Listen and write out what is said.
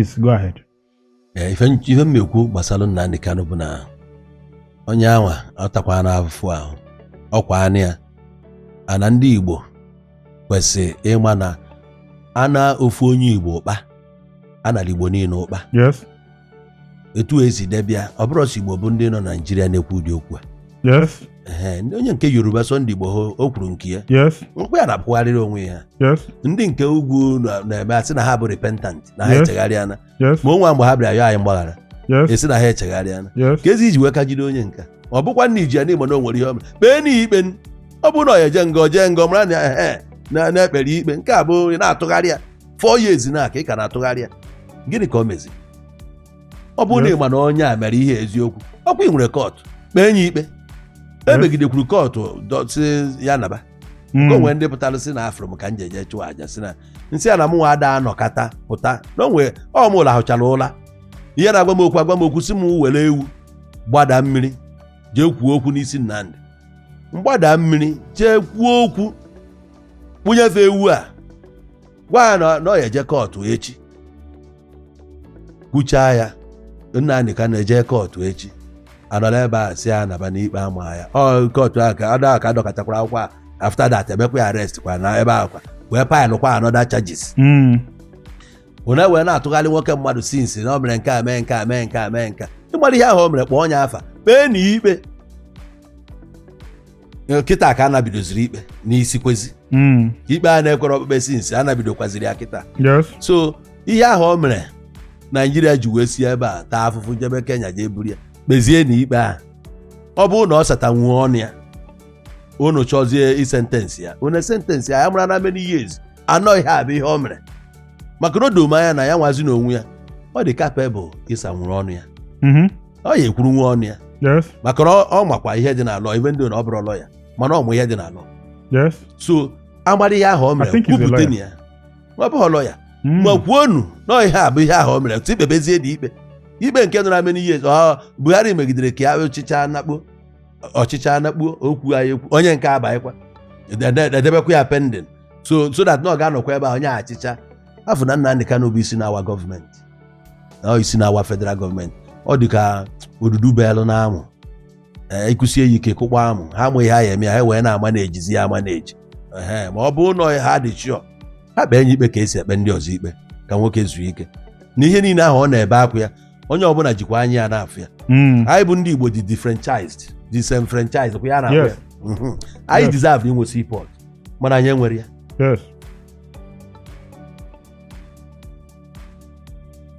Please go ahead. Ee, ife m ekwu gbasara Nnamdi Kanu bụ na onye anwa ọ takwa na afụfụ ahụ ọkwa anụ ya ana. Ndị Igbo kwesị ịma na ana ofu onye Igbo ụkpa anara Igbo niile ụkpa. Etu esi debịa, ọ bụrụ sọ Igbo bụ ndị nọ Naijiria na-ekwu ụdị okwu a. Ehe, ndị onye nke Yoruba, Sunday Igboho, o kwuru nke ya. Nkwụ ya na-apụgharịrị onwe ya. Ndị nke ugwu na-eme asị na ha bụ repentant, na ha echegharịana. Ma onwe mgbe ha bịara yọọ anyị mgbaghara, esi na ha echegharịana. Ka ezi iji wee ka jide onye nka, ọ bụkwa nna iji ya n'Igbo na o nwere ihe o mere, kpee n'ihi ikpe. Ọ bụrụ na ọ ya eje nga, o jee nga, ọ mara na ehe na na-ekpere ikpe nke a bụ ị na-atụgharị ya 4 years na ka ị ka na-atụgharị ya. Gịnị ka o mezi? Ọ bụrụ na ị ma na onye a mere ihe eziokwu, ọkwa ị nwere court, kpee ya ikpe. Emegidekwuru court sị ya naba ka o nwee ndị pụtara sị na afụrụ m ka m ji eje chụọ aja, sị na nsị a na mụ nwa ada anọkata pụta na onwe ọ mụ lahụchara ụla. Ihe na-agwa m okwu, agwa m okwu, sị m were ewu gbada mmiri jee kwuo okwu n'isi Nnamdị. Mgbada mmiri jee kwuo okwu, kpụnyefe ewu a, gwa ya na ọ ya eje court echi. Kwuchaa ya, Nnamdị ka na-eje court echi, anọrọ ebe a si ya naba n'ikpe ama ya. Ọ court ahụ ka ada ka adọkọtakwara akwụkwọ a. After that, emekwa ya arrest kwa na ebe ahụ kwa, wee pile kwa another charges. Une wee na-atụgharị nwoke mmadụ since na o mere nke a, mee nke a, mee nke a, mee nke a. Ịgbara ihe ahụ o mere, kpọọ onye afa, kpee na ikpe. Kịta ka a nabidoziri ikpe n'isi kwezi. Ikpe a na-ekwere okpukpe since a nabidokwaziri ya kịta. So ihe ahụ o mere, Naijiria ji wee si ebe a taa afụfụ jebe Kenya jee buru ya, kpezie na ikpe ahụ. Ọ bụrụ na ọ satanwuo ọnụ ya, unu chọzie i sentence ya, unu sentence ya. Ya mara na many years anọ ihe a bụ ihe o mere, maka na o doo m anya na ya nwazi n'onwe ya, ọ dị capable ịsanwuru ọnụ ya. Ọ ya ekwuru nwa ọnụ ya. Maka na ọ makwa ihe dị na law, even though na ọ bụrụ lawyer, mana ọ mụ ihe dị na law. So amara ihe ahụ o mere, I think he's a kwupụta lawyer. na ya ọ bụghị lawyer, ma kwuonu na ihe a bụ ihe ahụ o mere, tupu ikpebezie dị ikpe, ikpe nke nọrọ many years. Ọ Buhari megidere ka ya ọchịchị anakpo, ọchịchị anakpuo okwu anyị ekwu, onye nke abanyekwa edebekwa ya pending, so that na ọ ga-anọkwa ebe a onye achịcha afọ na Nnamdị Kanu bụ isi na-awa gọọmenti, na ọ isi na-awa federal gọọmenti. Ọ dị ka odudu belụ na amụ, ee, ịkụsie ya ike kụkpọ amụ ha amụ ihe ha ya eme ya, ha wee na-ama na-ejizi ya ama na-eji. Ehe, ma ọ bụrụ na ha dị sure, ha kpee ya ikpe ka esi ekpe ndị ọzọ ikpe, ka nwoke zuo ike na ihe niile ahụ ọ na-ebe akwa ya. Onye ọbụla jikwa anya ya na-afụ ya. Anyị bụ ndị Igbo dị diffranchised, disenfranchised kwa ya na-akpọ ya. Anyị deserve inwe seaport, mana anyị enwere ya.